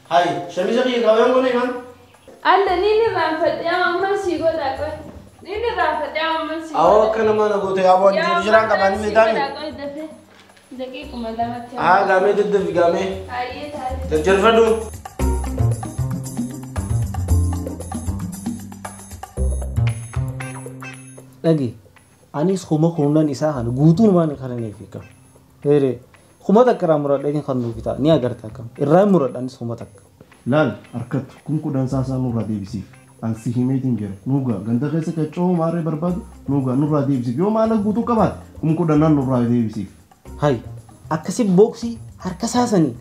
Hai, shamiza kiyya kaawwan goone imaan. Alla ni raanfadhe amma si godha qoy. Ni raanfadhe amma si. Awoo akka nama na goote yaa waan jiru jiraan qabaanii meetaami. Daqiiquma lamatti. Haa gaamee daddafi gaamee. Hayyee taate. Jajjarfadhu. Dhagi anis kuma kurnan isaa kana guutuun waan kananeef kam. Heeree. Kuma takka irraa muradhee kan nuuf ta'a ni agarta akkam irraa muradha anis kuma takka. Laal harkattu kun kudhan saasaa nurraa deebisiif ansi himeetiin jira nuugaa ganda keessa qaccoo maarree barbaadu nuugaa nurraa deebisiif yoo maala guutuu qabaate kun kudhanan nurraa deebisiif. Hayi akkasi booksii harka saasanii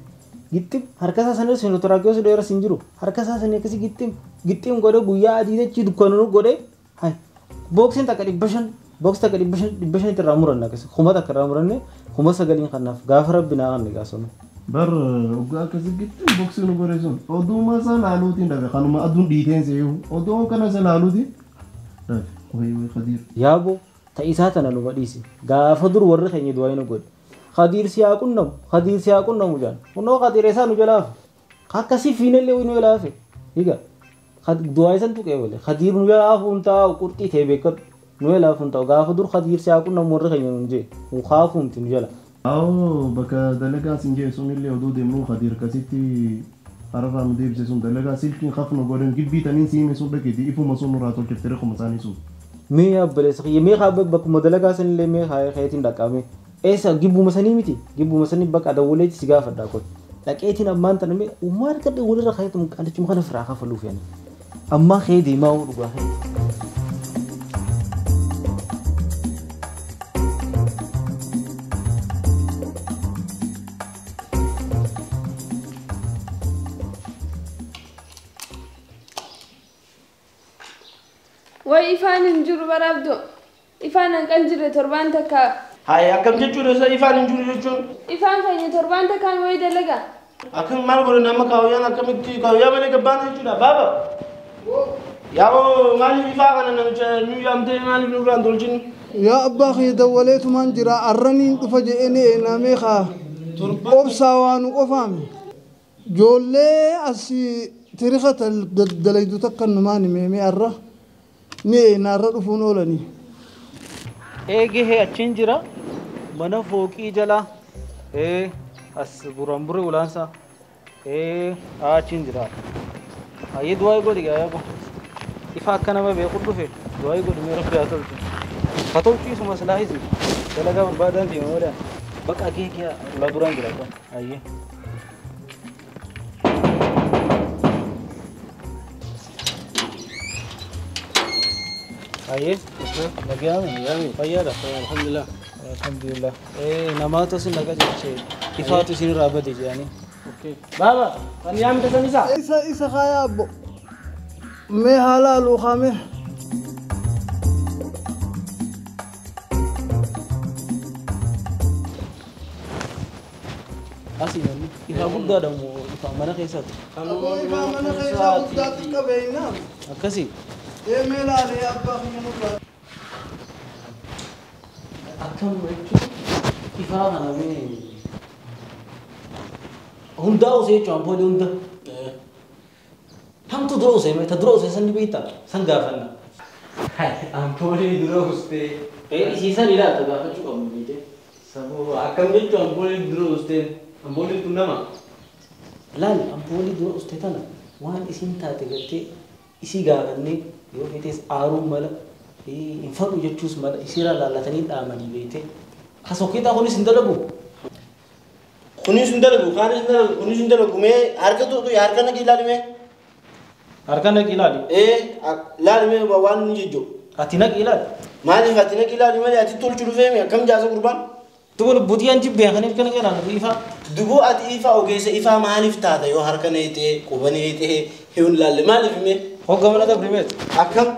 gixxim harka saasanii sinotoraakiyoos dheeras hin jiru harka saasanii akkasi gixxim gixxim godhee guyyaa adii dachii dukkanuu godhee hayi booksiin takka 500 box takka 500 irraa muranna akkasi kuma takka irraa muranne kuma sagaliin kanaaf gaafa rabbi naa kan gaasome. Bar oggaa akkasi gixxim boksii nu godhe sun oduma isaa laaluutiin dhabe kanuma aduun dhiiteen seeyuu oduu kana isa laaluutiin dhabe wayi wayi Khadiir. Yaaboo ta'isaa tana nu badhiisi gaafa dur warri keenya du'aa nu godhe Khadiir si haa qunnamu Khadiir si haa qunnamu jaan kunoo Khadiir isaa nu jalaafe akkasii fiinellee nu jalaafe higa du'aa isan tuqee wale Khadiir nu jalaafuun taa'u qurxii ta'e beekadhu. Nu laafuun ta'u gaafa dur Khadiir si haa qunnamu warri keenya nuun jee kaafuumti nu jala. Awoo bakka dalagaa sin jee sunillee oduu deemnuu Khadiir kasitti hararraa nu deebise sun dalagaa silkiin hafnu godhan gibbii taniin siime sun dhaqeeti ifuma sun nurraa tolchifte rekkuma isaanii sun. Mee abboleessa kiyya mee haa bakkuma dalagaa sanillee mee haa keetiin dhaqame eessa gibbuma sanii miti gibbuma sanii bakka dawwaleetti si gaafadhaa kun dhaqeetiin ammaan tana mee uumaan kadhe walirra kaayatu qalichuma kana firaa kafaluuf yaani ammaa kee deemaa dhugaa kee. Way ifaan hin jiru baraabdu. Ifaan hanqan jirre torbaan takka. Hayi akkam jechuudha isa ifaan hin jiru jechuun. Ifaan keenya torbaan takkaan wayi dalaga. Akkam maal godhan amma kaawwayaan akkamitti kaawwayaa malee gabbaana jechuudha baaba. Yaaboo maaliif ifaa kana namicha nu yaamtee maaliif nurraan tolchini? Yaa abbaa kiyya dawwaleetumaan jira arraniin dhufa jedhee eenamee kaa obsaa waa nu qofaame. Ijoollee asii tirifa dalaydu takka numaan himee arra. Ni naarra dhufuun oolanii. Eegee achiin jira mana fooqii jala as buranburri ulaansa achiin jira. Hayyee du'aa godhi gaa ifa akka nama beeku dhufe du'aa godhi mee rabbi haa tolchu. Haa tolchiisuma silaahisi dalagaa barbaadan deema malee bakka akeekiyaa ulaa duraan jira hayyee. Aye, nagaame, fayyaadha. Alhamdulillah. Alhamdulillah. Namaatu isin nagaa jeche ifaatu isin irraa bade jedhanii. Okay. Baaba, kan yaamte san isa? Isa isa kaayaa abbo. Mee haala aluu kaame. Asii namni ifaa guddaadha moo ifaa mana keessaati? Aboo ifaa mana keessaa guddaatti qabeenyaa. Akkasii. Meelaalee abbaa kiyya nurraa. Akkam jechuun ifaa kana mee hundaa osoo jechuun ampoolii hunda. Tamtu dura osoo ta dura osoo san beektaa san gaafanna. Ampoolii dura ustee. Isiisan ilaalta gaafachuu qabnu beekte. Saboo akkam jechuun ampoolii dura ustee ampooliin tun nama. Laal ampoolii dura ustee tana waan isin taate gartee isii gaafannee yoo feetes aaruu mala hin fadhu jechuus mala isiirraa laallatanii dhaamanii beekte. Kasokkeetaa kunis hin dalagu. Kunis hin dalagu kaanis hin dalagu kunis hin dalagu mee harka tuqu harka naqi ilaali mee. Harka naqi ilaali. Ilaali mee waan inni jejjoo. Ati naqi ilaali. Maaliif ati naqi ilaali malee ati tolchu dhufee mee akkam jaasa gurbaan? Duba lubbutiyaan jibbee kaniif kana kanaan ifaa. Duboo ati ifaa ogeessa ifaa maaliif taata yoo harka neetee quba neetee hin laalle maaliif himee? Hoggamana dabrimeet. Akkam?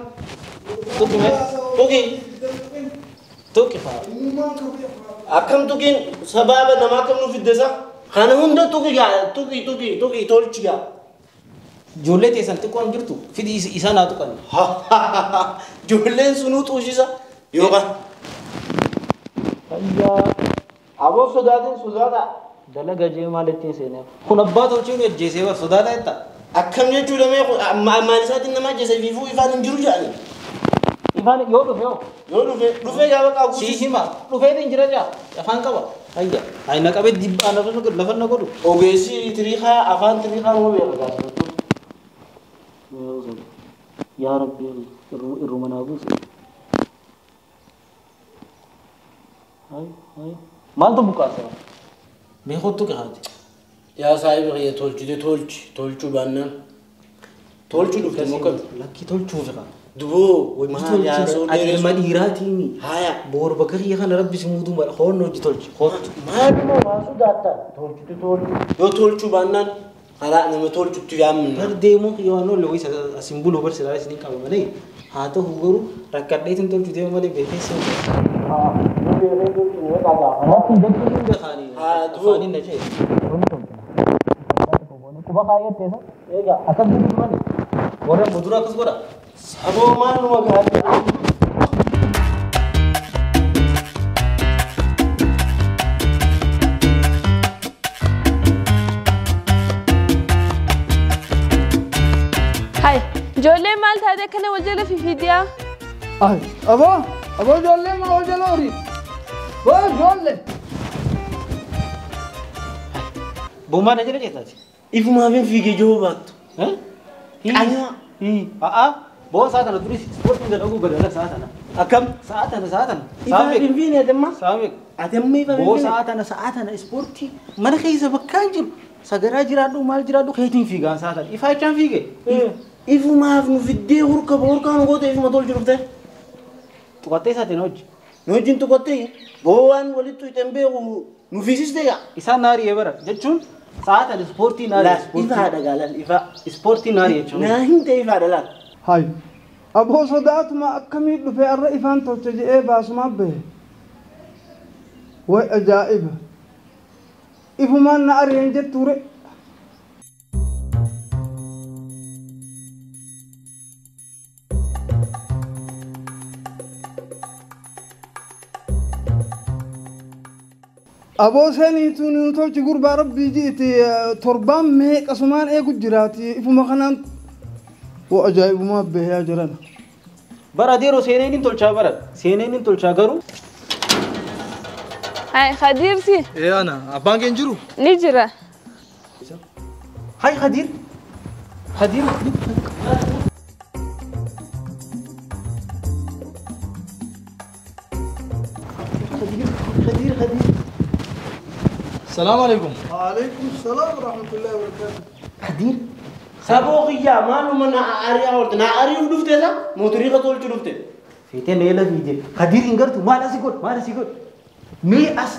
Tuqime. Tuqi. Tuqi faa. Akkam tuqiin sababa namaa akkam nu fiddesa? Kana hunda tuqi gaa tuqi tuqi tuqi tolchi gaa. Ijoollee teessan xiqqoon jirtu fidi isaan haa tuqan. Ijoolleen sunuu xuushisa yookaan. Ayyaa. Aboo sodaatin sodaata. Dalaga jee maal ittiin seenee? Kun abbaa tolchee nu ajjeesee bar sodaata jetta. Akkam jechuudha mee maal isaatiin nama ajjeese fiifuu ifaan hin jiru jedhani. Ifaan yoo dhufe hoo? Yoo dhufe dhufee gaafa qaabu. Si hima dhufeetiin jira jaa afaan qaba. Ayya ayi na qabee dibbaa lafa na godhu. Ogeessi tiriikaa afaan tiriikaa nama beeka gaafatu. Yaa Rabbi irruma naa buuse. Maaltu buqqaasa? Mee kottu qahaati. Yaa saahiba kiyya tolchite tolchi tolchuu baannaan tolchuu dhufte moo kam? Lakki tolchuufi qaba. Duboo maal yaa soo Ati ilma dhiiraatiini. Haya. Boor bakka kiyya kana rabbi si muuduu mala hoon hojii tolchi kottu. Maaluma waa sodaattaa tolchite tolchu. Yoo tolchuu baannaan karaa nama tolchutti yaamna. Bar deemuu kiyya waan oolle wayisa asin buluu bar silaa isin qaba malee haa ta'u garuu rakkadheetiin tolchu deema malee beekee seen. Quba kaayyatteessa. Egaa akkas godhu malee. Warra muduraa akkas godha. Saboo maaluma gaarii. Hai, ijoollee maal taate akkana wal jala fiifidiyaa? Ay, aboo, aboo ijoollee maa wal jala horii? Boo ijoollee. Boomaa na jala jettaati. Ifumaaf hin fiigee joo baattu. Qanyaa. A'a. Boo sa'a tana duris ispoortiin dalaguu badala sa'a tana. Akkam? Sa'a tana sa'a tana. Ifaaf hin fiine atemma? Sa'a meeqa? Atemma ifaaf hin Boo fiine. sa'a tana sa'a tana ispoortii mana keessa bakka hin jiru. Sagaraa jiraadhu maal jiraadhu keetiin fiigaan sa'a tana. Ifaa jechaan fiige. Ifumaaf nu fiddee hurka hurkaan goote ifuma tolchu dhufte. Tuqattee isaatiin hojii. Nu wajjin tuqattee boo waan walitti tuqxeen beeku nu fiisiste gaa. Isaan naariyee bara jechuun sa'a tana ispoortii naariyee. Ifaadha gaa laal ifaa. Ispoortii naariyee jechuun. Naa hin ta'e ifaadha laal. Hay. Aboo sodaatuma akkamii dhufee arra ifaan tolche jedhee baasumaa bahe. Way ajaa'iba. Ifumaan na ari'een jettuure. Aboo seeniitu nu tolchi gurbaa rabbii ji'iti torbaan meeqasumaan eegu jiraati ifuma kanaan waa ajaa'ibumaa bahee jiran. Bara adeeroo seeneen hin tolchaa bara seeneen hin tolchaa garuu. Hai, Khadiirsi. Ee ana abbaan kee hin jiru? Ni jira. Hai Khadiir. Khadiir. Khadiir Khadiir Khadiir. السلام عليكم. وعليكم السلام ورحمة الله وبركاته. خدير. Saboo kiyyaa maaluma na ari'aa oolte na ari'uuf dhufte isa mootorii tolchuu dhufte. Feetee na jala fiigee Khadiir hin gartu maal asii godhu maal asii godhu mee as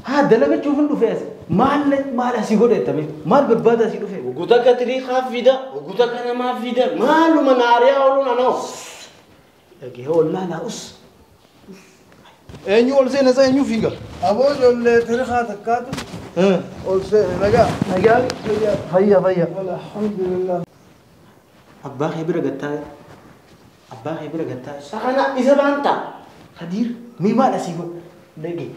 haa dalagachuuf hin dhufe as maal maal asii godhu jettame maal barbaada asii dhufe. Guutuu akka tiriikaa fida guutuu akka namaa fida maaluma na ari'aa ooluun anoo. Dhagee ollaa naa us. Eenyu ol seene isa eenyu fiiga? Aboo ijoollee tiriikaa takkaatu ol seene nagaa. Nagaa. Fayya fayya. Alhamdulillah. Abbaa kee bira gattaa abbaa kee bira gattaa. Sakana isa baanta. Khadiir mee maal asii godhu dhagee.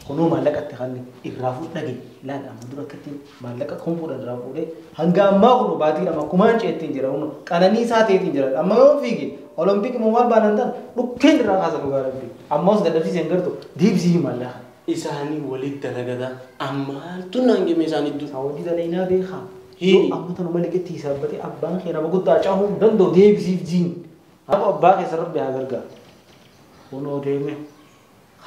Kunoo maallaqatti kan irraa fuudh dhagee laal amma dura akkatti maallaqa kun fuudhan irraa fuudhee hanga ammaa kun baatii lama kumaan ceettiin jira kun qananii isaa ta'eetiin jira amma yoo fiige olompik immoo maal baanan ta'an dhukkeen irraa kaasa dhugaa rabbi ammas dadhabsiisee hin gartu deebisii maallaqa. Isaanii walitti dalagata ammaaltu naan gime isaanii dur. Saawwadii dalaginaa beekaa. Yoo amma tana malee itti hisaabbatee abbaan kee nama guddaa cahuu hin danda'u deebisiif jiin. Abbaa keessa rabbi haa gargaaru. Kunoo deeme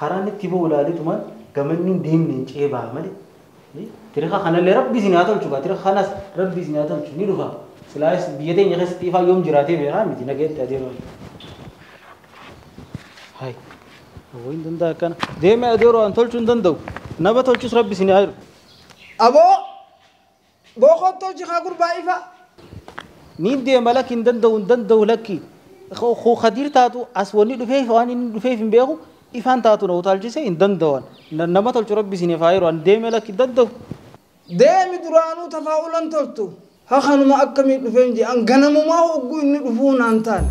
karaan itti ba'u ilaaleetumaan gamanni hin deemne hin ceebaa malee. Tiriika kanallee rabbi isin haa tolchu tiriika kanas rabbi isin haa tolchu ni dhufa. Silaayis biyya teenya keessatti ifaa yoom jiraatee beekaa miti nageetti adeemaa. Hai. Hin danda'a akkana. Deemee adeeroo an tolchuu hin danda'u. Nama tolchus rabbi isin haa jedhu. Aboo booqoon tolchi haa gurbaa ifa. Niin deema lakki hin danda'u hin danda'u lakki. Khadiir taatu as wanni dhufeef waan inni dhufeef hin beeku ifaan taatu na utaalchise hin danda'u. Nama tolchu rabbi isin haa jedhu an deeme lakki hin danda'u. Deemi duraanuu tafaa'ulan toltu. Haa kanuma akkamii dhufeen jedhan ganamumaa hogguu inni dhufuu naan taane.